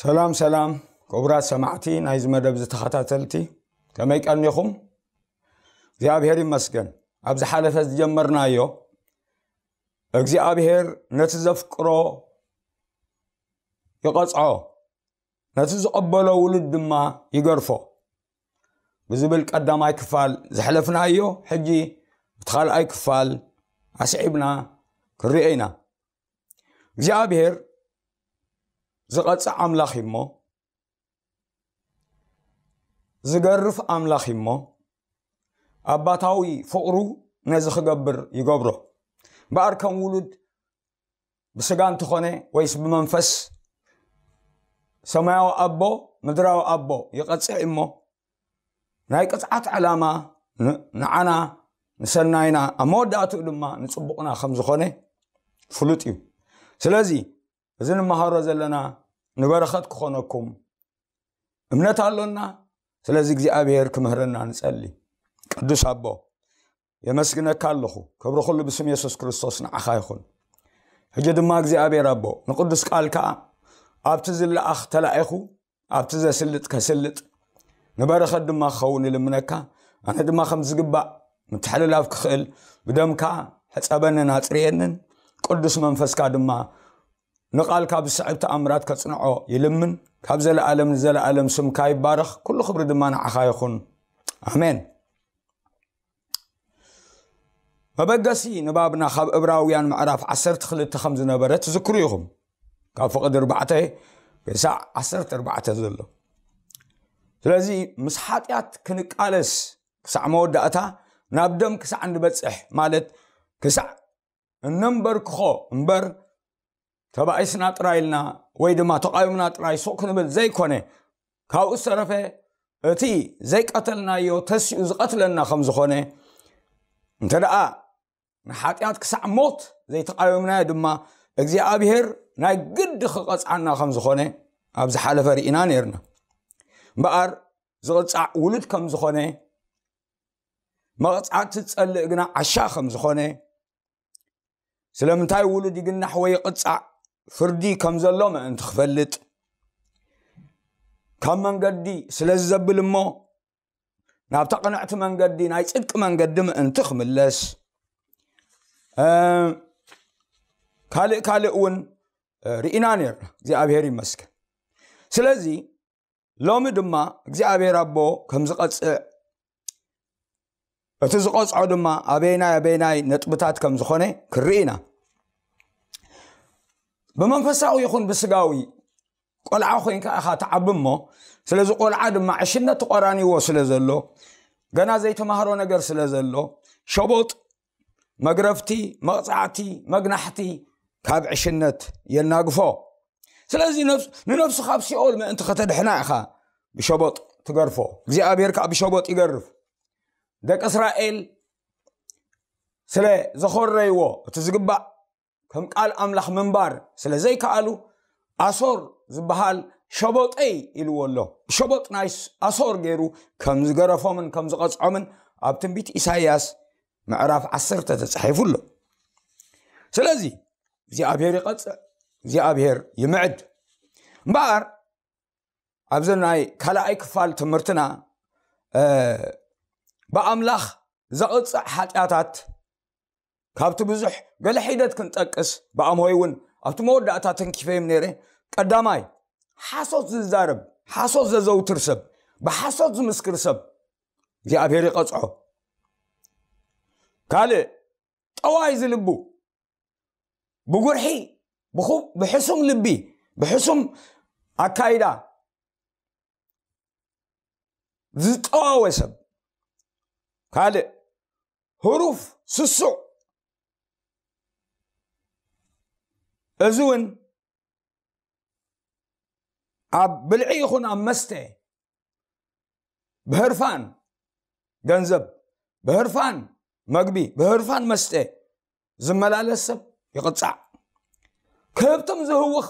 ሰላም ሰላም፣ ክቡራት ሰማዕቲ ናይዚ መደብ ዝተኸታተልቲ፣ ከመይ ቀኒኹም? እግዚኣብሔር ይመስገን። ኣብ ዝሓለፈ ዝጀመርናዮ፣ እግዚኣብሔር ነቲ ዘፍቅሮ ይቐጽዖ፣ ነቲ ዝቐበሎ ውሉድ ድማ ይገርፎ ብዝብል ቀዳማይ ክፋል ዘሕለፍናዮ፣ ሕጂ እቲ ካልኣይ ክፋል ኣስዒብና ክንሪኦ ኢና። እግዚኣብሔር ዝቐጽዕ ኣምላኽ እዩ እሞ፣ ዝገርፍ ኣምላኽ እዩ እሞ፣ ኣባታዊ ፍቕሩ ነዚ ክገብር ይገብሮ። እምበኣር ከም ውሉድ ብስጋ እንተኾነ ወይስ ብመንፈስ፣ ሰማያዊ ኣቦ፣ ምድራዊ ኣቦ ይቐጽዕ እሞ፣ ናይ ቅጽዓት ዕላማ ን-፣ ንዓና ንሰናይና፣ ኣብ መወዳእትኡ ድማ ንጽቡቕና ከም ዝኾነ ፍሉጥ እዩ። ስለዚ እዚ ንመሃሮ ዘለና ንበረኸት ክኾነኩም እምነት ኣሎና። ስለዚ እግዚኣብሔር ክምህረና ንጸሊ። ቅዱስ ኣቦ፣ የመስግነካ ኣለኹ። ክብሪ ኩሉ ብስም የሱስ ክርስቶስ ንዓኻ ይኹን። ሕጂ ድማ እግዚኣብሔር ኣቦ፣ ንቅዱስ ቃልካ ኣብቲ ዝለኣኽ ተላኢኹ፣ ኣብቲ ዘስልጥ ከስልጥ፣ ንበረኸት ድማ ክኸውን ይልምነካ። ኣነ ድማ ከም ዝግባእ ምትሕልላፍ ክኽእል ብደምካ ሕጸበንን ኣጽርየንን፣ ቅዱስ መንፈስካ ድማ ንቃልካ ብስዕብ ተኣምራት ከጽንዖ ይልምን። ካብ ዘለኣለም ንዘለኣለም ስምካ ይባረኽ፣ ኩሉ ክብሪ ድማ ንዓኻ ይኹን። ኣሜን። መበገሲ ንባብና ካብ ዕብራውያን ምዕራፍ ዓሰርተ ክልተ ከም ዝነበረ ትዝክሩ ኢኹም። ካብ ፍቕዲ ኣርባዕተ ክሳዕ ዓሰርተ ኣርባዕተ ዘሎ። ስለዚ ምስ ሓጢኣት ክንቃለስ ክሳዕ መወዳእታ፣ ናብ ደም ክሳዕ እንበጽሕ፣ ማለት ክሳዕ እነንበርክኾ እምበር፣ ተባኢስና ጥራይ ኢልና ወይ ድማ ተቓዊምና ጥራይ ሱቕ ክንብል ዘይኮነ፣ ካብኡ ዝተረፈ እቲ ዘይቀተልናዮ ተሲኡ ዝቐትለና ከም ዝኾነ፣ እንተ ደኣ ንሓጢኣት ክሳዕ ሞት ዘይተቓወምናዮ ድማ፣ እግዚኣብሔር ናይ ግዲ ክቐጽዓና ከም ዝኾነ ኣብ ዝሓለፈ ርኢና ነይርና። እምበኣር ዝቕጻዕ ውሉድ ከም ዝኾነ፣ መቕጻዕቲ ዝጸልእ ግና ዓሻ ከም ዝኾነ፣ ስለምንታይ ውሉድ ይግናሕ ወይ ይቕጻዕ ፍርዲ ከም ዘሎ ምእንቲ ክፈልጥ፣ ካብ መንገዲ ስለ ዝዘብል እሞ፣ ናብታ ቅንዕቲ መንገዲ፣ ናይ ጽድቂ መንገዲ ምእንቲ ክምለስ፣ እ፣ ካልእ ካልእ እውን፣ እ፣ ርኢና ነርና። እግዚኣብሔር ይመስገን። ስለዚ ሎሚ ድማ እግዚኣብሔር ኣቦ ከም ዝቐጽዕ፣ እቲ ዝቐጽዖ ድማ ኣበይናይ ኣበይናይ ነጥብታት ከም ዝኾነ ክርኢ ኢና። ብመንፈሳዊ ይኹን ብስጋዊ፣ ቆልዓ ኮይንካ ኢኻ ትዓቢ እሞ፣ ስለዚ ቆልዓ ድማ ዕሽነት ተቆራኒዎ ስለ ዘሎ፣ ገና ዘይተማህሮ ነገር ስለ ዘሎ፣ ሸቦጥ፣ መግረፍቲ፣ መቕጻዕቲ፣ መግናሕቲ ካብ ዕሽነት የናግፎ። ስለዚ ነፍስ-፣ ንነፍሱ ካብ ሲኦል ምእንቲ ከተድሕና ኢኻ ብሸቦጥ ትገርፎ። እግዚኣብሔር ከኣ ብሸቦጥ ይገርፍ። ደቂ እስራኤል ስለ ዘኾረይዎ፣ እቲ ዝግባእ ከም ቃል ኣምላኽ ምንባር ስለ ዘይከኣሉ፣ ኣሶር ዝበሃል ሸቦጠይ ኢልዎ ኣሎ። ሸቦጥ ናይ ኣሶር ገይሩ ከም ዝገረፎምን ከም ዝቐጽዖምን ኣብ ትንቢት ኢሳይያስ ምዕራፍ ዓሰርተ ተጻሒፉ ኣሎ። ስለዚ እግዚኣብሔር ይቐጽዕ፣ እግዚኣብሔር ይምዕድ። እምበኣር ኣብዚ ናይ ካልኣይ ክፋል ትምህርትና፣ እ፣ ብኣምላኽ ዘቕጽዕ ሓጢኣታት ካብቲ ብዙሕ ገለ ሒደት ክንጠቅስ፣ ብኣምሆይ እውን ኣብቲ መወዳእታ ተንኪፈዮም ነይረ። ቀዳማይ፣ ሓሶት ዝዛረብ፣ ሓሶት ዘዘውትር ሰብ፣ ብሓሶት ዝምስክር ሰብ እግዚኣብሔር ይቐጽዖ። ካልእ፣ ጠዋይ ዝልቡ፣ ብጉርሒ፣ ብኹ-፣ ብሕሱም ልቢ፣ ብሕሱም ኣካይዳ ዝጠዋወ ሰብ። ካልእ፣ ህሩፍ፣ ስሱዕ። እዚ እውን ኣብ ብልዒ ይኹን ኣብ መስተ፣ ብህርፋን ገንዘብ፣ ብህርፋን መግቢ፣ ብህርፋን መስተ ዝመላለስ ሰብ ይቕጻዕ። ክህብትም ዝህውኽ፣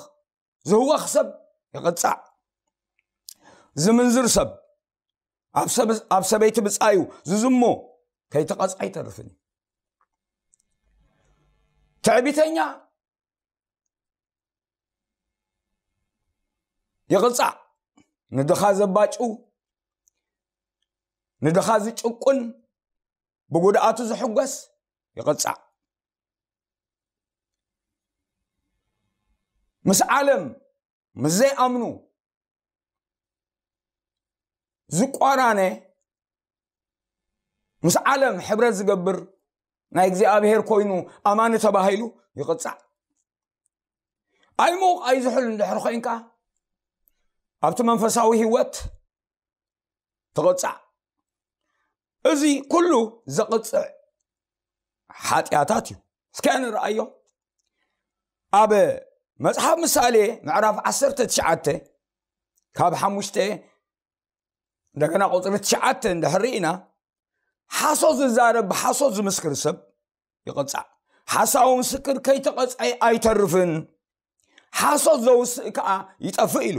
ዝህወኽ ሰብ ይቕጻዕ። ዝምንዝር ሰብ፣ ኣብ ሰብ-፣ ኣብ ሰበይቲ ብጻዩ ዝዝሙ ከይተቐጽዐ ኣይተርፍን እዩ። ትዕቢተኛ፣ ይቕጻዕ። ንድኻ ዘባጭው፣ ንድኻ ዝጭቁን፣ ብጉድኣቱ ዝሕጎስ ይቕጻዕ። ምስ ዓለም፣ ምስ ዘይኣምኑ ዝቋራነ፣ ምስ ዓለም ሕብረት ዝገብር፣ ናይ እግዚኣብሔር ኮይኑ ኣማኒ ተባሂሉ ይቕጻዕ። ኣይሙቕ ኣይዝሑል እንድሕር ኮይንካ፣ ኣብቲ መንፈሳዊ ህይወት ትቕጻዕ። እዚ ኩሉ ዘቕጽዕ ሓጢኣታት እዩ። እስከ ንርኣዮ። ኣብ መጽሓፍ ምሳሌ ምዕራፍ ዓሰርተ ትሽዓተ ካብ ሓሙሽተ እንደገና ቁጽሪ ትሽዓተ እንድሕር ርኢና፣ ሓሶት ዝዛረብ፣ ብሓሶት ዝምስክር ሰብ ይቕጻዕ። ሓሳዊ ምስክር ከይተቐጽዐ ኣይተርፍን፣ ሓሶት ዘውስእ ከኣ ይጠፍእ ኢሉ።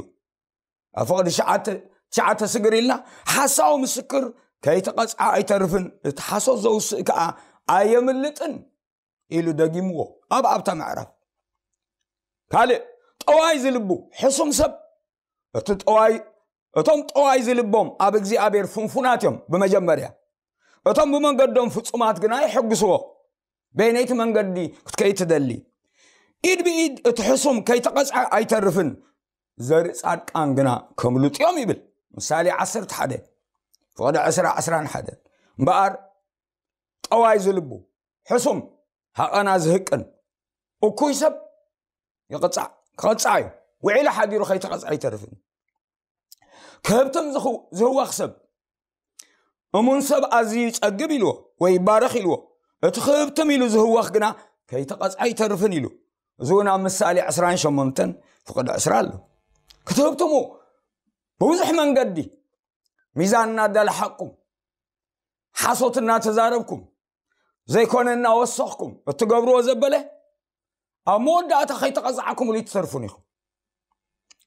ኣብ ፍቕዲ ትሽዓተ፣ ትሽዓተ ስግር ኢልና፣ ሓሳዊ ምስክር ከይተቐጽዐ ኣይተርፍን፣ እቲ ሓሶት ዘውስእ ከኣ ኣየምልጥን ኢሉ ደጊምዎ ኣብ ኣብታ ምዕራፍ። ካልእ፣ ጠዋይ ዝልቡ ሕሱም ሰብ፣ እቲ ጠዋይ፣ እቶም ጠዋይ ዝልቦም ኣብ እግዚኣብሔር ፍንፉናት እዮም። ብመጀመርያ፣ እቶም ብመንገዶም ፍጹማት ግና ይሕግስዎ። በየነይቲ መንገዲ ክትከይድ ትደሊ? ኢድ ብኢድ እቲ ሕሱም ከይተቐጽዐ ኣይተርፍን፣ ዘርኢ ጻድቃን ግና ከምልጡ እዮም ይብል። ምሳሌ ዓሰርተ ሓደ፣ ፍቕዲ ዕስራ፣ ዕስራን ሓደን። እምበኣር፣ ጠዋይ ዝልቡ፣ ሕሱም፣ ሃቐና ዝህቅን እኩይ ሰብ ይቕጻዕ፣ ክቐጻዕ እዩ። ውዒሉ ሓዲሩ ከይተቐጽዐ ኣይተርፍን። ክህብትም ዝኽው-፣ ዝህወኽ ሰብ፣ እሙን ሰብ ኣዝዩ ይጸግብ ኢልዎ ወይ ይባረኽ ኢልዎ፣ እቲ ክህብትም ኢሉ ዝህወኽ ግና ከይተቐጽዐ ኣይተርፍን ኢሉ። እዚ እውን ኣብ ምሳሌ ዕስራን ሸሞንተን ፍቕዲ ዕስራ ኣሎ። ክትህብትሙ ብብዙሕ መንገዲ፣ ሚዛን እናዳላሓቕኩም፣ ሓሶት እናተዛረብኩም፣ ዘይኮነ እናወሰኽኩም እትገብርዎ ዘበለ፣ ኣብ መወዳእታ ከይተቐጻዕኩምሉ ኣይትተርፉን ኢኹም።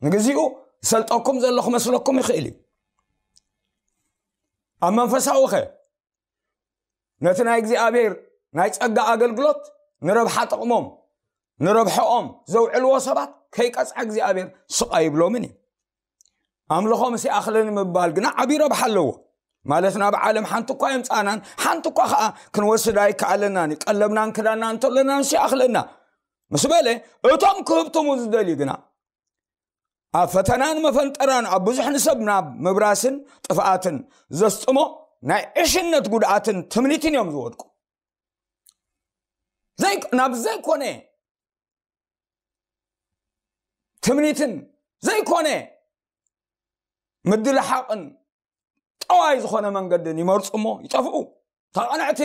ንግዚኡ ዝሰልጠኩም ዘሎ ክመስለኩም ይኽእል እዩ። ኣብ መንፈሳዊ ኸ፣ ነቲ ናይ እግዚኣብሔር ናይ ጸጋ ኣገልግሎት ንረብሓ ጥቕሞም፣ ንረብሐኦም ዘውዕልዎ ሰባት ከይቀጽዐ እግዚኣብሔር ስቕ ኣይብሎምን እዩ። ኣምልኾ ምስ ይኣኽለኒ ምባል ግና ዓብዪ ረብሓ ኣለዎ። ማለት ናብ ዓለም ሓንቲ እኳ የምጽኣናን ሓንቲ እኳ ኸኣ ክንወስድ ኣይከኣለናን እዩ። ቀለብናን ክዳንናን እንተለና ንሱ ይኣኽለና ምስ በለ፣ እቶም ክህብትሙ ዝደልዩ ግና ኣብ ፈተናን መፈንጠራን ኣብ ብዙሕ ንሰብ ናብ ምብራስን ጥፍኣትን ዘስጥሞ ናይ ዕሽነት ጉድኣትን ትምኒትን እዮም ዝወድቁ። ዘይ-፣ ናብ ዘይኮነ ትምኒትን ዘይኮነ ምድልሓቕን ጠዋይ ዝኾነ መንገድን ይመርጹ እሞ ይጠፍኡ። ተቐንዕቲ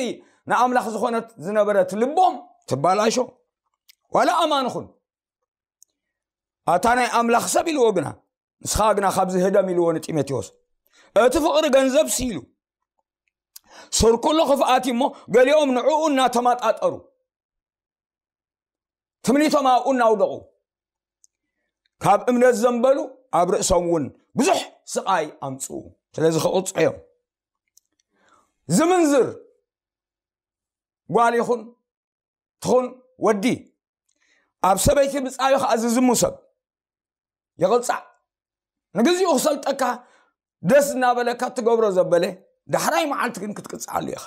ንኣምላኽ ዝኾነት ዝነበረት ልቦም ትባላሾ። ዋላ ኣማን ኹን፣ ኣታ ናይ ኣምላኽ ሰብ ኢልዎ ግና፣ ንስኻ ግና ካብዚ ህደም ኢልዎ ንጢሞቴዎስ። እቲ ፍቕሪ ገንዘብ ስኢሉ፣ ሱር ኩሉ ክፍኣት እዩ እሞ፣ ገሊኦም ንዕኡ እናተማጣጠሩ፣ ትምኒቶም ኣብኡ እናውደቑ፣ ካብ እምነት ዘንበሉ፣ ኣብ ርእሶም እውን ብዙሕ ስቓይ ኣምጽኡ። ስለዚ ክቕጽዑ እዮም። ዝምንዝር ጓል ይኹን ትኹን ወዲ፣ ኣብ ሰበይቲ ብጻዩ ኸኣ ዝዝሙ ሰብ ይቕጻዕ። ንግዚኡ ክሰልጠካ ደስ እናበለካ እትገብሮ ዘበለ፣ ዳሕራይ መዓልቲ ግን ክትቅጽዓሉ ኢኻ።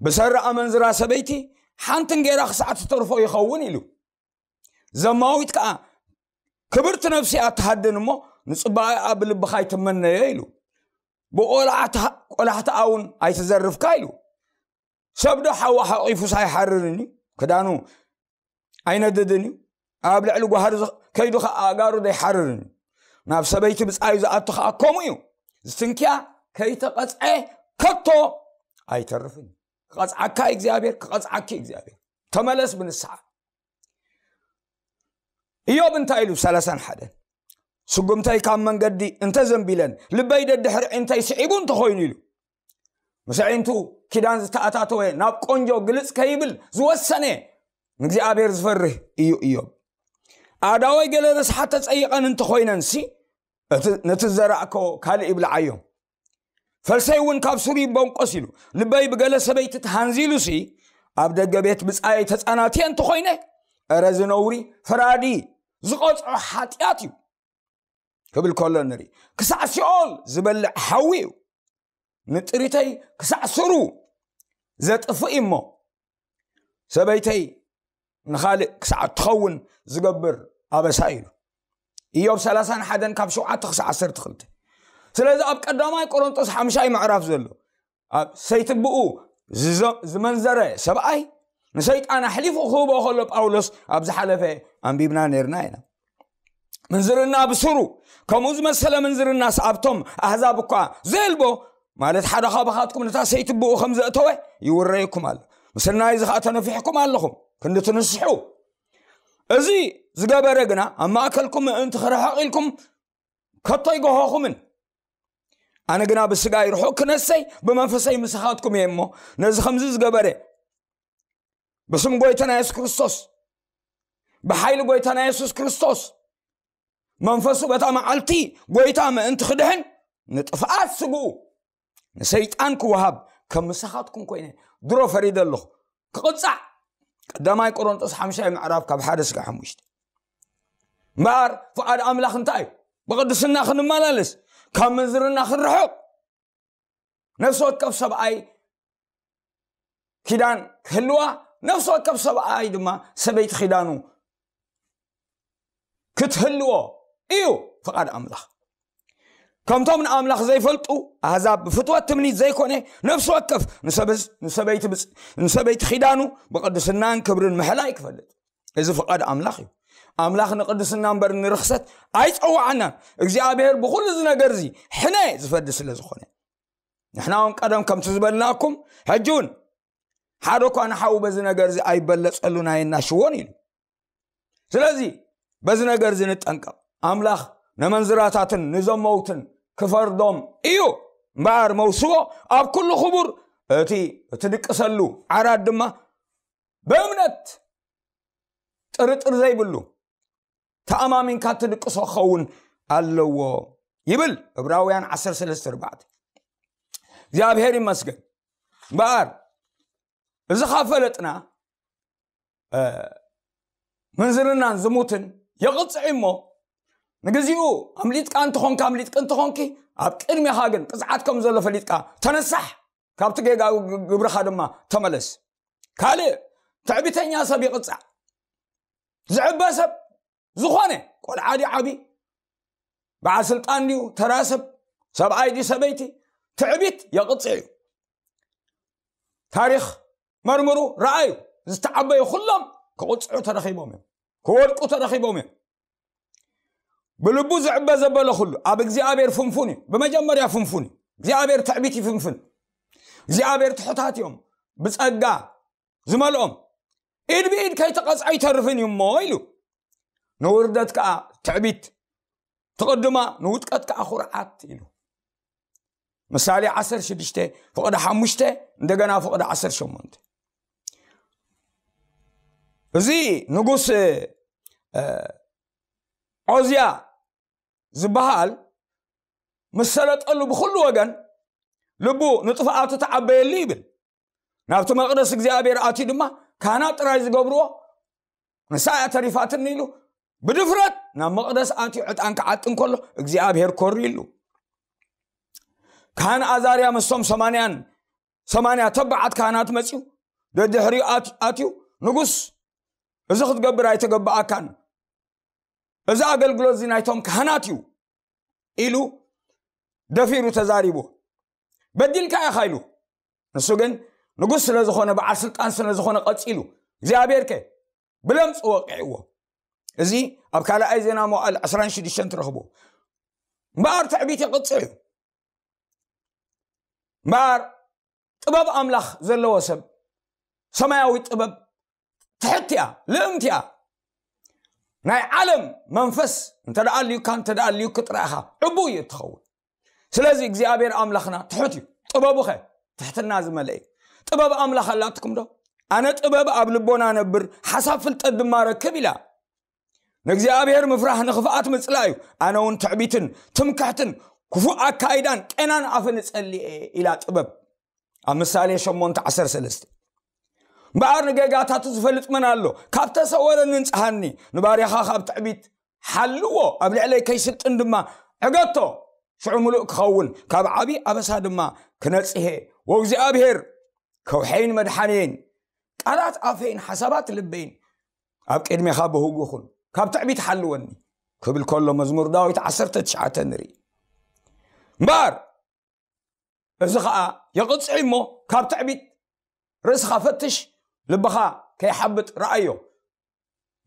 ብሰሪ ኣመንዝራ ሰበይቲ ሓንቲ እንጌራ ክሳዕ ትተርፎ ይኸውን ኢሉ። ዘማዊት ከኣ ክብርቲ ነፍሲ እያ ትሃድን እሞ፣ ንጽባቐኣ ብልብኻ ኣይትመነዮ ኢሉ። ብቆላሕታ-፣ ቆላሕታኣ እውን ኣይትዘርፍካ ኢሉ። ሰብ ዶ ሓዋ ሓቂፉስ ኣይሓርርን እዩ? ክዳኑ ኣይነድድን እዩ? ኣብ ልዕሊ ጓህሪ ዝ-፣ ከይዱ ኸዓ ኣእጋሩ ዶ ኣይሓርርን እዩ? ናብ ሰበይቲ ብጻዩ ዝኣቱ ኸዓ ከምኡ እዩ። ዝትንክያ ከይተቐጽዐ ከቶ ኣይተርፍን። ክቐጽዓካ እግዚኣብሔር፣ ክቐጽዓኪ እግዚኣብሔር። ተመለስ ብንስሓ። ኢዮብ እንታይ ኢሉ? ሰላሳን ሓደን፣ ስጉምተይ ካብ መንገዲ እንተ ዘንቢለን፣ ልበይ ደድሕሪ እንታይ ስዒቡ እንተኾይኑ ኢሉ። ምስ ኣዒንቱ ኪዳን ዝተኣታተወ፣ ናብ ቆንጆ ግልጽ ከይብል ዝወሰነ፣ ንእግዚኣብሔር ዝፈርህ እዩ ኢዮብ። ኣእዳወይ ገለ ረስሓት ተጸይቐን እንተኾይነንሲ፣ እቲ፣ ነቲ ዝዘራእኮ ካልእ ይብልዓዮ። ፈልሰይ እውን ካብ ሱሩ ይቦንቆስ ኢሉ። ልበይ ብገለ ሰበይቲ ተሃንዚሉሲ፣ ኣብ ደገ ቤት ብጻየይ ተጻናትየ እንተኾይነ፣ እረ እዚ ነውሪ፣ ፈራዲ ዝቐጽዖ ሓጢኣት እዩ። ክብል ከሎ ንርኢ። ክሳዕ ሲኦል ዝበልዕ ሓዊ እዩ። ንጥሪተይ ክሳዕ ስሩ ዘጥፍእ እዩ እሞ፣ ሰበይተይ ንኻልእ ክሳዕ እትኸውን ዝገብር ኣበሳ እዩ። ኢዮብ ሰላሳን ሓደን ካብ ሸውዓተ ክሳዕ ዓሰርተ ክልተ። ስለዚ ኣብ ቀዳማይ ቆሮንጦስ ሓምሻይ ምዕራፍ ዘሎ ኣብ ሰይትብኡ ዝዘ- ዝመንዘረ ሰብኣይ ንሰይጣን ኣሕሊፉ ክህቦ ከሎ ጳውሎስ ኣብ ዝሓለፈ ኣንቢብና ነርና ኢና። ምንዝርና ብስሩ ከምኡ ዝመሰለ ምንዝርና ኣብቶም ኣህዛብ እኳ ዘየልቦ ማለት ሓደ ካባኻትኩም ነታ ሰይትብኡ ከም ዘእተወ ይውረየኩም ኣሎ። ምስናይ እዚ ኸኣ ተነፊሕኩም ኣለኹም ክንዲ ትንስሑ። እዚ ዝገበረ ግና ኣብ ማእከልኩም ምእንቲ ክርሕቕ ኢልኩም ከቶ ኣይገሆኹምን። ኣነ ግና ብስጋይ ርሑቕ ክነሰይ ብመንፈሰይ ምሳኻትኩም እየ እሞ፣ ነዚ ከምዚ ዝገበረ ብስም ጎይታና የሱስ ክርስቶስ፣ ብሓይሊ ጎይታና የሱስ ክርስቶስ መንፈሱ በታ መዓልቲ ጎይታ ምእንቲ ክድሕን ንጥፍኣት ስግኡ ንሰይጣን ክወሃብ ከም ምሳኻትኩም ኮይነ ድሮ ፈሪደ ኣለኹ። ክቕጻዕ ቀዳማይ ቆሮንጦስ ሓምሻይ ምዕራፍ ካብ ሓደ ስጋ ሓሙሽተ። እምበኣር ፍቓድ ኣምላኽ እንታይ እዩ? ብቕድስና ክንመላለስ፣ ካብ ምንዝርና ክንርሕቕ፣ ነፍሲ ወከፍ ሰብኣይ ኪዳን ክህልዋ፣ ነፍሲ ወከፍ ሰብኣይ ድማ ሰበይቲ ኪዳኑ ክትህልዎ እዩ ፍቓድ ኣምላኽ። ከምቶም ንኣምላኽ ዘይፈልጡ ኣህዛብ ብፍትወት ትምኒት ዘይኮነ ነፍሲ ወከፍ ንሰበ- ንሰበይቲ ብጽ- ንሰበይቲ ኪዳኑ ብቕድስናን ክብርን ምሕላይ ክፈልጥ፣ እዚ ፍቓድ ኣምላኽ እዩ። ኣምላኽ ንቕድስና እምበር ንርኽሰት ኣይጸዋዓናን። እግዚኣብሔር ብኹሉ እዚ ነገር እዚ ሕነ ዝፈዲ ስለ ዝኾነ፣ ንሕና እውን ቀደም ከምቲ ዝበልናኩም፣ ሕጂ እውን ሓደ እኳ ንሓዉ በዚ ነገር እዚ ኣይበለጸሉን ኣየናሽዎን ኢሉ። ስለዚ በዚ ነገር እዚ ንጠንቀቕ። ኣምላኽ ነመንዝራታትን ንዘመውትን ክፈርዶም እዩ እምበኣር፣ መውስቦ ኣብ ኩሉ ክቡር፣ እቲ እትድቅሰሉ ዓራት ድማ ብእምነት ጥርጥር ዘይብሉ ተኣማሚንካ ትድቅሶ ክኸውን ኣለዎ ይብል ዕብራውያን ዓሰርተ ሰለስተ ኣርባዕተ። እግዚኣብሔር ይመስገን። እምበኣር እዚ ካብ ፈለጥና፣ እ፣ ምንዝርናን ዝሙትን የቕጽዕ እሞ፣ ንግዚኡ ኣምሊጥካ እንተኾንካ፣ ኣምሊጥቂ እንተኾንኪ፣ ኣብ ቅድሜኻ ግን ቅጽዓት ከም ዘሎ ፈሊጥካ ተነሳሕ፣ ካብቲ ጌጋ ግ- ግብርኻ ድማ ተመለስ። ካልእ፣ ትዕቢተኛ ሰብ ይቕጻዕ። ዝዕበ ሰብ ዝኾነ፣ ቆልዓ ድዩ ዓቢ፣ በዓል ስልጣን ድዩ፣ ተራ ሰብ፣ ሰብኣይ ድዩ ሰበይቲ፣ ትዕቢት የቕጽዕ እዩ። ታሪኽ መርምሩ፣ ረኣዩ። ዝተዓበዩ ኩሎም ክቕጽዑ ተረኺቦም እዮም፣ ክወድቁ ተረኺቦም እዮም። ብልቡ ዝዕበ ዘበለ ኩሉ ኣብ እግዚኣብሔር ፍንፉን እዩ። ብመጀመርያ ፍንፉን እዩ። እግዚኣብሔር ትዕቢት ይፍንፍን። እግዚኣብሔር ትሑታት እዮም ብጸጋ ዝመልኦም። ኢድ ብኢድ ከይተቐጽዐ ኣይተርፍን እዩ እሞ ኢሉ። ንውርደት ከኣ ትዕቢት ትቕድማ፣ ንውድቀት ከኣ ኩርዓት ኢሉ። ምሳሌ ዓሰርተ ሽዱሽተ ፍቕዲ ሓሙሽተ፣ እንደገና ፍቕዲ ዓሰርተ ሸሞንተ። እዚ ንጉስ፣ እ፣ ዖዝያ ዝበሃል ምስ ሰለጠሉ ብኹሉ ወገን ልቡ ንጥፍኣቱ ተዓበየሉ ይብል። ናብቲ መቕደስ እግዚኣብሔር ኣትዩ ድማ ካህናት ጥራይ ዝገብርዎ ንሳ እያ ተሪፋትኒ ኢሉ ብድፍረት ናብ መቕደስ ኣትዩ ዕጣን ክዓጢ እንከሎ እግዚኣብሔር ኮርዩሉ። ካህን ኣዛርያ ምስቶም ሰማንያን ሰማንያ ተባዓት ካህናት መጺኡ ደድሕሪኡ ኣት- ኣትዩ፣ ንጉስ፣ እዚ ክትገብር ኣይተገባኣካን፣ እዚ ኣገልግሎት እዚ ናይቶም ካህናት እዩ ኢሉ ደፊሩ ተዛሪቡ። በዲልካ ኢኻ ኢሉ። ንሱ ግን ንጉስ ስለ ዝኾነ፣ በዓል ስልጣን ስለ ዝኾነ ቀጺሉ፣ እግዚኣብሔር ከ ብለምጽ ወቂዕዎ። እዚ ኣብ ካልኣይ ዜና መዋዕል ዕስራን ሽዱሽተን ትረኽቦ። እምበኣር ትዕቢት ይቕጽዕ እዩ። እምበኣር ጥበብ ኣምላኽ ዘለዎ ሰብ፣ ሰማያዊ ጥበብ ትሕት እያ፣ ልእምት እያ። ናይ ዓለም መንፈስ እንተ ደኣ ኣልዩካ፣ እንተ ደኣ ኣልዩኪ ጥራይ ኢኻ ዕቡይ እዩ እትኸውን። ስለዚ እግዚኣብሔር ኣምላኽና ትሑት እዩ። ጥበቡ ኸ ትሕትና ዝመልአ እዩ። ጥበብ ኣምላኽ ኣላትኩም ዶ? ኣነ ጥበብ ኣብ ልቦና ነብር፣ ሓሳብ ፍልጠት ድማ ረክብ ኢላ። ንእግዚኣብሔር ምፍራህ ንኽፍኣት ምጽላእ እዩ። ኣነ እውን ትዕቢትን ትምክሕትን ክፉእ ኣካይዳን ቄናን ኣፍን እጸልእ እየ ኢላ ጥበብ። ኣብ ምሳሌ ሸሞንተ ዓሰርተ ሰለስተ። እምበኣር ንጌጋታቱ ዝፈልጥ መን ኣሎ? ካብ ተሰወረኒ እንጽሃኒ፣ ንባርያኻ ካብ ትዕቢት ሓልዎ፣ ኣብ ልዕለይ ከይስልጥን ድማ ዕገቶ። ሽዑ ምሉእ ክኸውን፣ ካብ ዓቢ ኣበሳ ድማ ክነጽሄ። ወእግዚኣብሔር ከውሐይን መድሓንየይን፣ ቃላት ኣፈይን ሓሳባት ልበይን ኣብ ቅድሜኻ በህጉ ይኹን፣ ካብ ትዕቢት ሓልወኒ ክብል ከሎ መዝሙር ዳዊት ዓሰርተ ትሽዓተ ንርኢ። እምበኣር እዚ ኸኣ የቕጽዕ እሞ፣ ካብ ትዕቢት ርእስኻ ፈትሽ፣ ልብኻ ከይሓብጥ ረኣዮ።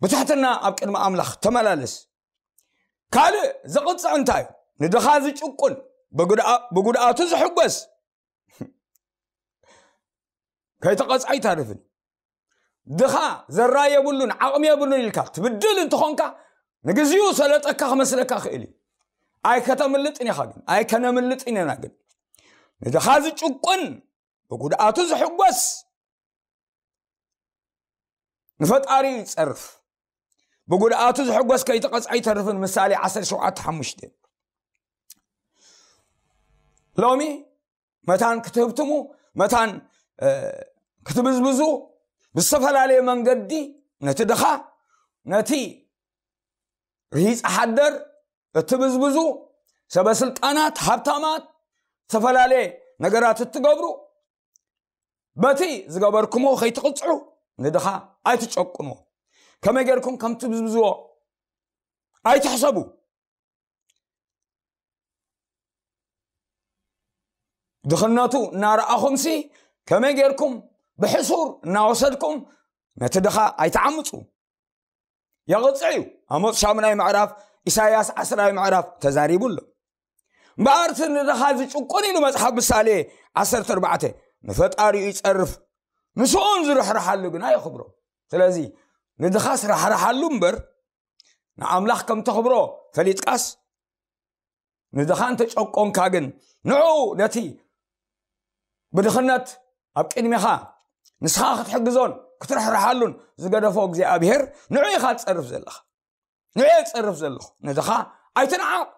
ብትሕትና ኣብ ቅድሚ ኣምላኽ ተመላለስ። ካልእ ዝቕጽዕ እንታይ እዩ? ንድኻ ዝጭቁን፣ ብጉድኣ-፣ ብጉድኣቱ ዝሕጎስ። ከይተቐጽዐ ኣይተርፍን። ድኻ ዘራይ የብሉን፣ ዓቕሚ የብሉን ኢልካ ትብድል እንተኾንካ፣ ንግዚኡ ሰለጠካ ክመስለካ ክእል እዩ። ኣይከተምልጥን ኢኻ ግን፣ ኣይከነምልጥን ኢና ግን። ንድኻ ዝጭቁን፣ ብጉድኣቱ ዝሕጎስ፣ ንፈጣሪ ይጸርፍ። ብጉድኣቱ ዝሕጎስ ከይተቐጽዐ ኣይተርፍን። ምሳሌ ዓሰርተ ሸውዓተ ሓሙሽተ። ሎሚ መታን ክትህብትሙ፣ መታን፣ እ፣ ክትብዝብዙ፣ ብዝተፈላለየ መንገዲ ነቲ ድኻ፣ ነቲ ርሂጽ ሓደር እትብዝብዙ፣ ሰበ ስልጣናት፣ ሃብታማት፣ ዝተፈላለየ ነገራት እትገብሩ፣ በቲ ዝገበርኩሞ ከይትቕጽዑ፣ ንድኻ ኣይትጨቁንዎ። ከመይ ጌርኩም ከም ትብዝብዝዎ ኣይትሕሰቡ። ድኽነቱ እናረኣኹምሲ፣ ከመይ ጌርኩም ብሕሱር እናወሰድኩም ነቲ ድኻ ኣይትዓምጹ። የቕጽዕ እዩ። ኣሞጽ ሻሙናይ ምዕራፍ፣ ኢሳይያስ ዓስራይ ምዕራፍ ተዛሪቡ ኣሎ። እምበኣር እቲ ንድኻ ዝጭቁን ኢሉ መጽሓፍ ምሳሌ ዓሰርተ ኣርባዕተ፣ ንፈጣሪኡ ይጸርፍ፣ ንስኡን ዝርሕርሓሉ ግና የኽብሮ። ስለዚ ንድኻስ ራሕርሓሉ እምበር፣ ንኣምላኽ ከም ተኽብሮ ፈሊጥካስ፣ ንድኻ እንተጨቆንካ ግን፣ ንዕኡ ነቲ ብድኽነት ኣብ ቅድሜኻ ንስኻ ክትሕግዞን ክትርሕርሓሉን ዝገደፎ እግዚኣብሔር ንዕኡ ኢኻ ትጸርፍ ዘለኻ። ንዕኡ እየ ዝጸርፍ ዘለኹ። ንድኻ ኣይትንዓቕ።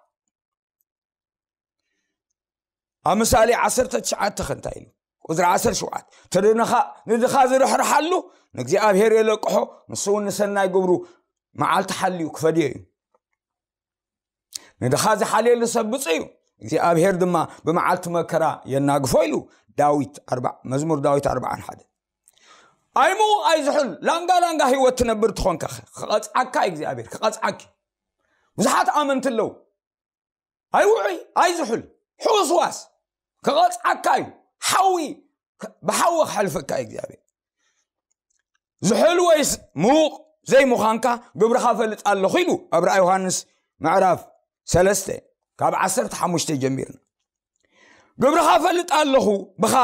ኣብ ምሳሌ ዓሰርተ ትሽዓተ ከ እንታይ ኢሉ? ቁጽሪ ዓሰርተ ሸውዓተ፣ "እቲ ንድኻ፣ ንድኻ ዝርሕርሓሉ ንእግዚኣብሔር የለቅሖ፣ ንሱ እውን ንሰናይ ግብሩ መዓልቲ ሓልዩ ክፈድዮ እዩ። ንድኻ ዝሓልየሉ ሰብ ብፁዕ እዩ፣ እግዚኣብሔር ድማ ብመዓልቲ መከራ የናግፎ" ኢሉ ዳዊት ኣርባ-፣ መዝሙር ዳዊት ኣርብዓን ሓደ። ኣይምኡ ኣይዝሑል ላንጋ ላንጋ ህይወት ትነብር ትኾንካ፣ ክቐጽዓካ እዩ እግዚኣብሔር፣ ክቐጽዓኪ። ብዙሓት ኣመንቲ ኣለዉ። ኣይውዑይ ኣይዝሑል ሕውስዋስ ክቐጽዓካ እዩ። ሓዊ፣ ብሓዊ ክሓልፈካ እዩ እግዚኣብሔር። ዝሑል ወይስ ምዉቕ ዘይምዃንካ ግብርኻ ፈልጥ ኣለኹ ኢሉ ኣብ ራእይ ዮሃንስ ምዕራፍ ሰለስተ ካብ ዓሰርተ ሓሙሽተ ጀሚርና። ግብርኻ ፈልጥ ኣለኹ፣ ብኻ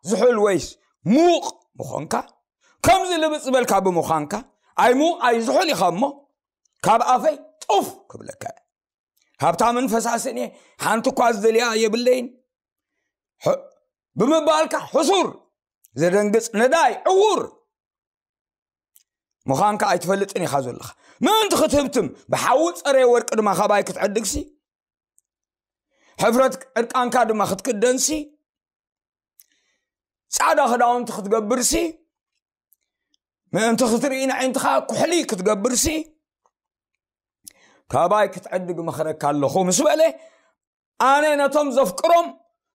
ዝሑል ወይስ ምዉቕ ምዃንካ፣ ከምዚ ልብጥ ዝበልካ ብምዃንካ፣ ኣይ ምዉቕ ኣይ ዝሑል ኢኻ እሞ፣ ካብ ኣፈይ ጡፍ ክብለካ እየ። ሃብታምን ፈሳስን እየ፣ ሓንቲ እኳ ዝደልያ የብለይን። ሕ-፣ ብምባልካ ሕሱር፣ ዘደንግጽ፣ ነዳይ፣ ዕዉር ምዃንካ ኣይትፈልጥን ኢኻ ዘለኻ። ምእንቲ ክትህብትም፣ ብሓዊ ጸረየ ወርቂ ድማ ካባይ ክትዕድግሲ፣ ሕፍረት ዕርቃንካ ድማ ክትክደንሲ፣ ጻዕዳ ክዳውንቲ ክትገብርሲ፣ ምእንቲ ክትርኢ ንዕንትኻ ኩሕሊ ክትገብርሲ፣ ካባይ ክትዕድግ መኽረካ ኣለኹ ምስ በለ፣ ኣነ ነቶም ዘፍቅሮም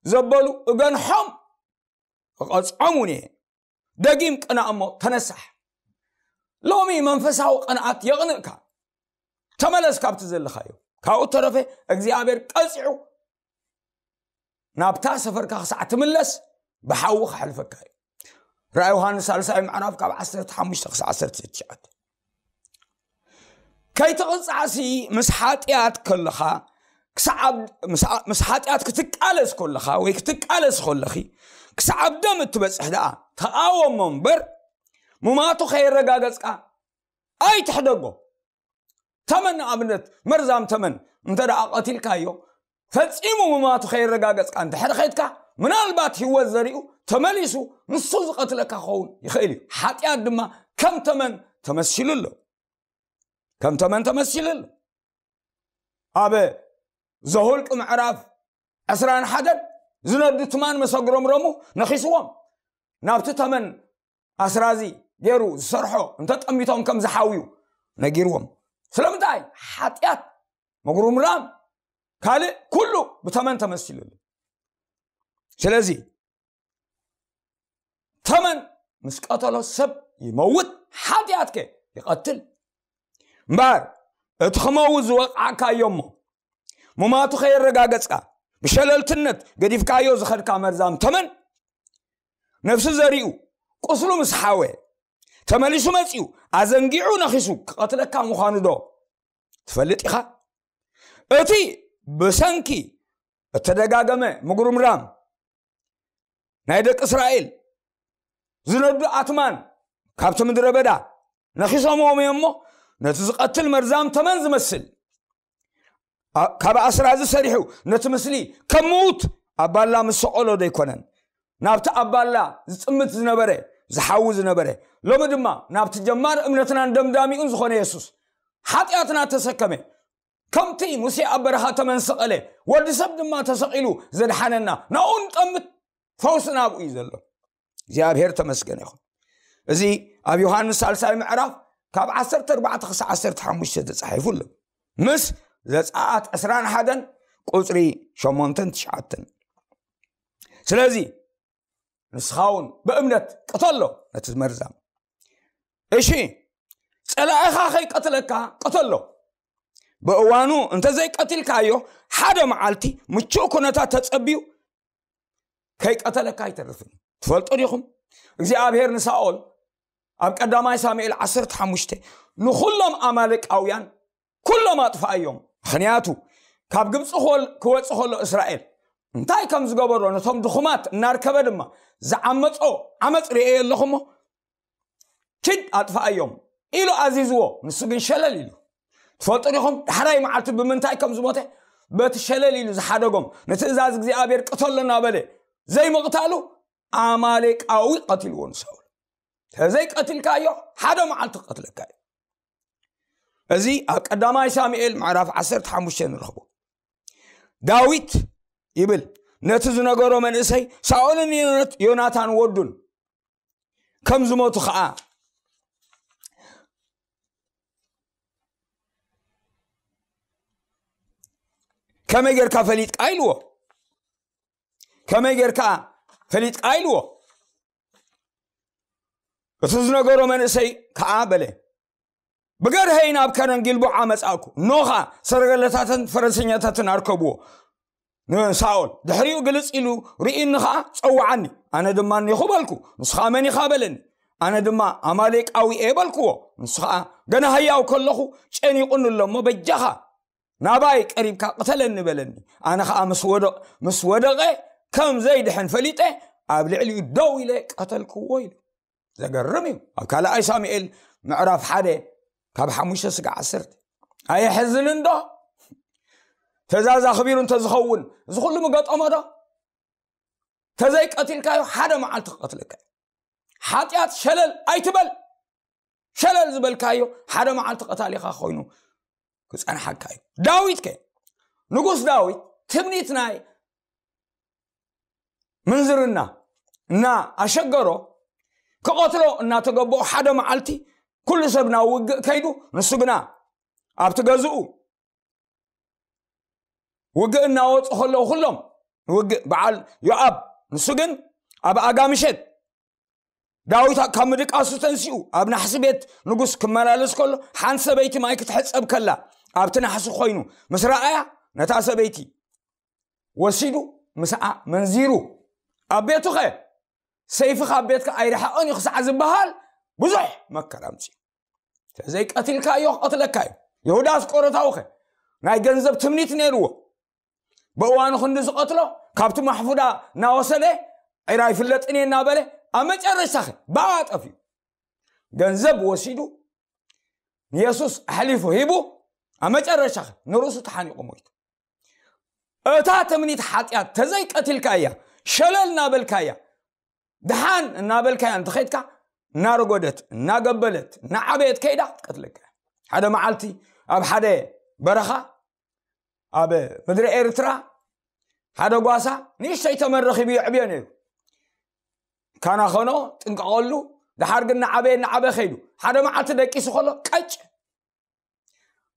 ዘበሉ እገንሖም፣ እቐጽዖም እውን እየ። ደጊም ቅናእ እሞ ተነሳሕ። ሎሚ መንፈሳዊ ቅንኣት የቕንእካ። ተመለስ ካብቲ ዘለኻዮ። ካብኡ ተረፈ እግዚኣብሔር ቀጺዑ ናብታ ሰፈርካ ክሳዕ ትምለስ ብሓዊ ክሓልፈካ እዩ። ራእይ ዮሃንስ ሳልሳይ ምዕራፍ ካብ ዓሰርተ ሓሙሽተ ክሳዕ ዓሰርተ ትሽዓተ። ከይትቕጻዕሲ ምስ ሓጢኣት ከለኻ ክሳዕ ኣብ-፣ ምስ ኣ-፣ ምስ ሓጢኣት ክትቃለስ ከለኻ ወይ ክትቃለስ ከለኺ ክሳዕ ኣብ ደም እትበጽሕ ደኣ ተቓወሞ እምበር፣ ምማቱ ከየረጋገጽካ ኣይትሕደጎ። ተመን ንኣብነት መርዛም ተመን እንተ ደኣ ቀቲልካዮ፣ ፈጺሙ ምማቱ ከየረጋገጽካ እንድሕር ኸይድካ፣ ምናልባት ህይወት ዘሪኡ ተመሊሱ ንሱ ዝቐትለካ ክኸውን ይኽእል እዩ። ሓጢኣት ድማ ከም ተመን ተመሲሉ ኣሎ። ከም ተመን ተመሲሉ ኣሎ። ኣብ ዘሁልቅ ምዕራፍ ዕስራን ሓደን ዝነዱ ትማን መሰግሮምሮሙ ነኺስዎም። ናብቲ ተመን ኣስራዚ ገይሩ ዝሰርሖ እንተጠሚቶም ከም ዝሓውዩ ነጊርዎም። ስለምንታይ? ሓጢኣት፣ ምጉርምራም፣ ካልእ ኩሉ ብተመን ተመሲሉ ኣሎ። ስለዚ ተመን ምስ ቀተሎ ሰብ ይመውት፣ ሓጢኣትከ ይቐትል። እምበኣር እቲ ክመውት ዝወቕዓካዮ እሞ ምማቱ ከየረጋገጽካ ብሸለልትነት ገዲፍካዮ ዝኸድካ መርዛም ተመን፣ ነፍሲ ዘሪኡ ቁስሉ ምስ ሓወ፣ ተመሊሱ መጺኡ ኣዘንጊዑ ነኺሱ ክቐትለካ ምዃኑ ዶ ትፈልጥ ኢኻ? እቲ ብሰንኪ እተደጋገመ ምጉርምራም ናይ ደቂ እስራኤል ዝነዱ ኣትማን ካብቲ ምድረ በዳ ነኺሶምዎም እዮም እሞ፣ ነቲ ዝቐትል መርዛም ተመን ዝመስል፣ ኣ-፣ ካብ ኣስራዚ ሰሪሑ ነቲ ምስሊ ከም ምዉት ኣብ ባላ ምስ ሰቐሎ ዶ ኣይኮነን? ናብቲ ኣብ ባላ ዝጽምት ዝነበረ፣ ዝሓዊ ዝነበረ፣ ሎሚ ድማ ናብቲ ጀማር እምነትናን ደምዳሚኡን ዝኾነ የሱስ ሓጢኣትና ተሰከመ። ከምቲ ሙሴ ኣብ በረኻ ተመን ሰቐለ፣ ወዲ ሰብ ድማ ተሰቒሉ ዘድሓነና፣ ናብኡ ንጠምት፣ ፈውሲ ናብኡ እዩ ዘሎ። እግዚኣብሔር ተመስገን ይኹን። እዚ ኣብ ዮሃንስ ሳልሳይ ምዕራፍ ካብ ዓሰርተ ኣርባዕተ ክሳዕ ዓሰርተ ሓሙሽተ ተጻሒፉ ኣሎ። ምስ ዘጸኣት ዕስራን ሓደን ቁጽሪ ሸሞንተን ትሽዓተን። ስለዚ ንስኻ እውን ብእምነት ቅተሎ ነቲ መርዛም። እሺ፣ ጸላኢኻ ከይቀትለካ ቅተሎ። ብእዋኑ እንተዘይቀቲልካዮ፣ ሓደ መዓልቲ ምቹእ ኩነታት ተጸብዩ ከይቀተለካ ኣይተርፍን። ትፈልጡ ዲኹም? እግዚኣብሔር ንሳኦል ኣብ ቀዳማይ ሳሙኤል ዓሰርተ ሓሙሽተ ንኹሎም ኣማሌቃውያን ኩሎም ኣጥፍኣዮም። ምኽንያቱ ካብ ግብፂ ክወል-፣ ክወፅእ ከሎ እስራኤል እንታይ ከም ዝገበሮ ነቶም ድኹማት እናርከበ ድማ ዝዓመፆ ዓመፅ ርእየ ኣለኹ እሞ ኪድ ኣጥፍኣዮም ኢሉ ኣዚዝዎ። ንሱ ግን ሸለል ኢሉ። ትፈልጡ ዲኹም ዳሕራይ መዓልቲ ብምንታይ ከም ዝሞተ? በቲ ሸለል ኢሉ ዝሓደጎም ንትእዛዝ እግዚኣብሔር ቅተሎ እናበለ ዘይምቕታሉ ኣማሌቃዊ ቀቲልዎ ንሳኦል። ተዘይቀቲልካዮ ሓደ መዓልቲ ክቐትለካ እዩ። እዚ ኣብ ቀዳማይ ሳሙኤል ምዕራፍ ዓሰርተ ሓሙሽተ ንረኽቦ። ዳዊት ይብል ነቲ ዝነገሮ መንእሰይ ሳኦልን ዮናት-፣ ዮናታን ወዱን ከም ዝሞቱ ኸዓ ከመይ ጌርካ ፈሊጥካ ኢልዎ። ከመይ ጌርካ ፈሊጥካ ኢልዎ። እቲ ዝነገሮ መንእሰይ ከዓ በለ፣ ብገርሀይ ናብ ከረን ጊልቦዓ መጻእኩ፣ እነሆ ኸዓ ሰረገላታትን ፈረሰኛታትን ኣርከብዎ። ንሳኦል ድሕሪኡ ግልጽ ኢሉ ርኢኒ ኸዓ ጸውዓኒ። ኣነ ድማ እኔኹ በልኩ። ንሱ ኸዓ መን ኢኻ በለኒ። ኣነ ድማ ኣማሌቃዊ እየ በልክዎ። ንሱ ኸዓ ገና ህያው ከለኹ ጨኒቑኒ ኣሎ እሞ በጃኻ ናባይ ቀሪብካ ቅተለኒ በለኒ። ኣነ ኸዓ ምስ ወደቕ-፣ ምስ ወደቐ ከም ዘይድሕን ፈሊጠ ኣብ ልዕሊኡ ደው ኢለ ቀተልክዎ ኢሉ። ዘገርም እዩ። ኣብ ካልኣይ ሳሙኤል ምዕራፍ ሓደ ካብ ሓሙሽተ ስጋዕ ዓሰርተ። ኣየሕዝንን ዶ? ትእዛዝ ኣኽቢሩ እንተዝኸውን እዚ ኩሉ ምገጠሞ ዶ? ተዘይቀቲልካዮ ሓደ መዓልቲ ክቐትለካ እዩ። ሓጢኣት ሸለል ኣይትበል። ሸለል ዝበልካዮ ሓደ መዓልቲ ቀታሊኻ ኮይኑ ክጸንሓካ እዩ። ዳዊት ከ? ንጉስ ዳዊት ትምኒት ናይ ምንዝርና እና ኣሸገሮ ክቐትሎ እናተገበኦ ሓደ መዓልቲ ኩሉ ሰብ ናብ ውግእ ከይዱ፣ ንሱ ግና ኣብቲ ገዝኡ ውግእ እናወፁ ከለዉ ኩሎም ውግእ በዓል ዮኣብ ንሱ ግን ኣብ ኣጋ ምሸት ዳዊት ካብ ምድቃሱ ተንሲኡ ኣብ ናሕሲ ቤት ንጉስ ክመላለስ ከሎ ሓንቲ ሰበይቲ ማይ ክትሕፀብ ከላ ኣብቲ ናሕሲ ኮይኑ ምስ ረኣያ ነታ ሰበይቲ ወሲዱ ምስኣ መንዚሩ። ኣብ ቤቱ ኸ ሰይፊ ካብ ቤትካ ኣይረሓቐን እዩ ክሳዕ ዝበሃል ብዙሕ መከራ ኣምፅኡ። ተዘይቀቲልካዮ ክቐትለካ እዩ። ይሁዳ ኣስቆሮታዊ ኸ ናይ ገንዘብ ትምኒት ነይርዎ። ብእዋኑ ክንዲ ዝቐትሎ ካብቲ ማሕፉዳ እናወሰደ ዒራ ይፍለጥን እየ እናበለ ኣብ መጨረሻ ኸ ብኣ ጠፊኡ። ገንዘብ ወሲዱ ንየሱስ ኣሕሊፉ ሂቡ ኣብ መጨረሻ ኸ ንርእሱ ተሓኒቑ ሞይቱ። እታ ትምኒት ሓጢኣት ተዘይቀቲልካያ ሸለል እናበልካያ ድሓን እናበልካያ እንተኸድካ እናረጎደት እናገበለት እናዓበየት ከይዳ ትቀትለካ። ሓደ መዓልቲ ኣብ ሓደ በረኻ ኣብ ምድሪ ኤርትራ ሓደ ጓሳ ንእሽተይ ተመን ረኺቡ የዕብዮ ነይሩ። ካና ኸኖ ጥንቀቐሉ። ድሓር ግን እናዓበየ እናዓበየ ከይዱ ሓደ መዓልቲ ደቂሱ ከሎ ቀጭ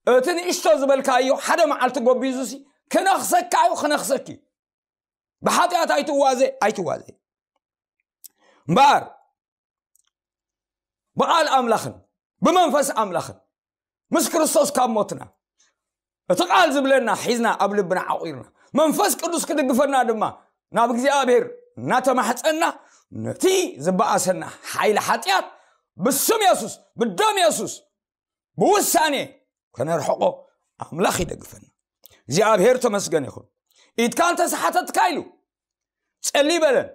እቲ ንእሽቶ ዝበልካዮ ሓደ መዓልቲ ጎቢዙ ሲ ክነኽሰካ እዩ፣ ክነኽሰኪ እዩ። ብሓጢኣት ኣይትዋዘ ኣይትዋዘ እምበኣር ብቓል ኣምላኽን ብመንፈስ ኣምላኽን ምስ ክርስቶስ ካብ ሞትና እቲ ቃል ዝብለና ሒዝና ኣብ ልብና ዓቑርና መንፈስ ቅዱስ ክድግፈና ድማ ናብ እግዚኣብሔር እናተማሕፀና ነቲ ዝበኣሰና ሓይሊ ሓጢኣት ብስም የሱስ ብደም የሱስ ብውሳኔ ከነርሕቆ ኣምላኽ ይደግፈና። እግዚኣብሔር ተመስገን ይኹን። ኢድካ እንተሰሓተትካ ኢሉ ጸሊ በለን፣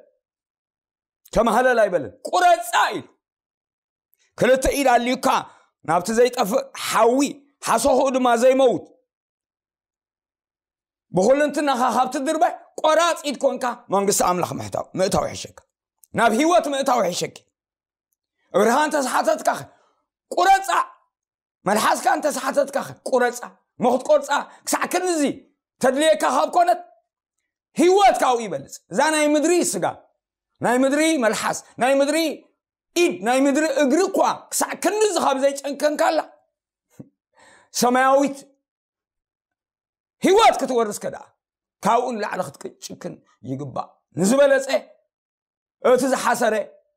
ተማህለል ኣይበለን፣ ቁረጻ ኢሉ። ክልተ ኢድ ኣልዩካ ናብቲ ዘይጠፍእ ሓዊ ሓሶኽኡ ድማ ዘይመውት ብኹልንትናኻ ካብቲ ድርባይ ቆራፅ ኢድ ኮንካ መንግስቲ ኣምላኽ ምሕታው ምእታው ይሕሸካ። ናብ ህይወት ምእታው ይሕሸኪ። እብርሃን ተስሓተትካ ቁረፃ። መልሓስካ እንተስሓተትካ ቁረፃ። መክትቆርፃ ክሳዕ ክንዚ ተድልየካ ካብ ኮነት ህይወት ካብኡ ይበልፅ። እዛ ናይ ምድሪ ስጋ፣ ናይ ምድሪ መልሓስ፣ ናይ ምድሪ ኢድ፣ ናይ ምድሪ እግሪ እኳ ክሳዕ ክንዚ ካብ ዘይጨንከንካላ ሰማያዊት ህይወት ክትወርስ ከደኣ ካብኡ ንላዕሊ ክትጭክን ይግባእ። ንዝበለፀ እቲ ዝሓሰረ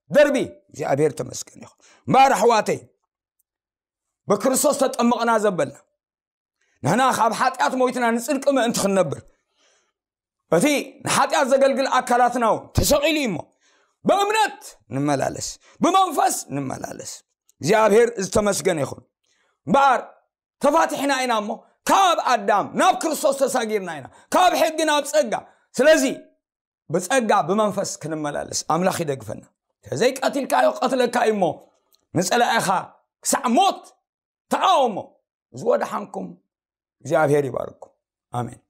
ደርቢ። እግዚኣብሔር ተመስገን ይኹን። እምበኣር ኣሕዋተይ ብክርስቶስ ተጠምቕና ዘበልና ንሕና ካብ ሓጢኣት ሞይትና ንፅድቂ ምእንቲ ክንነብር እቲ ንሓጢኣት ዘገልግል ኣካላትና እውን ተሰቒሉ እዩ እሞ ብእምነት ንመላለስ፣ ብመንፈስ ንመላለስ። እግዚኣብሔር ዝተመስገነ ይኹን። እምበኣር ተፋትሕና ኢና እሞ ካብ ኣዳም ናብ ክርስቶስ ተሳጊርና ኢና፣ ካብ ሕጊ ናብ ጸጋ። ስለዚ ብጸጋ ብመንፈስ ክንመላለስ ኣምላኽ ይደግፈና። ተዘይቀቲልካዮ ቀትለካ እዩ እሞ ንጸላኢኻ ክሳዕ ሞት ተቃወሞ። እዚ ወደሓንኩም እግዚኣብሔር ይባርኩም። ኣሜን።